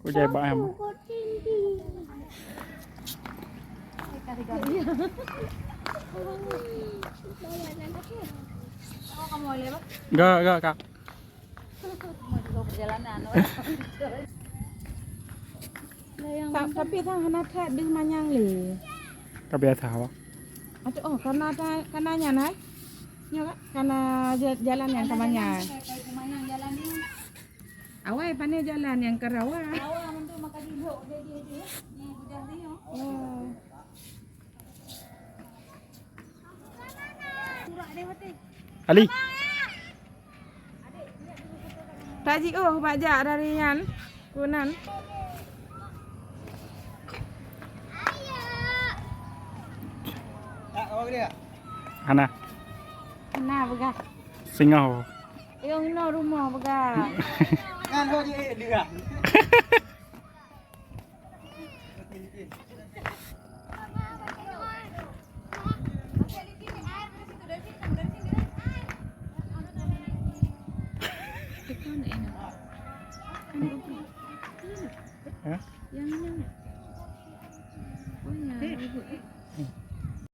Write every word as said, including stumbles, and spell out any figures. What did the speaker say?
Kujai bak em. Ga, ga, Kak. Ta-, tapi sang hana that deuh manyang lé. Ka biasa, Wak. Aduh, oh, karena ta-, karena nyan, hai? Nyo, Kak? Karena ja-, jalan nyang ka manyang. Awai pane jalan nyang ka rawa. Oh. Ali. Tak jiôh bak jak dari nyan. Kunan. Hana. Hana peugah. Singoh. Ayong inoe rumoh peugah. Ngan ho je dia.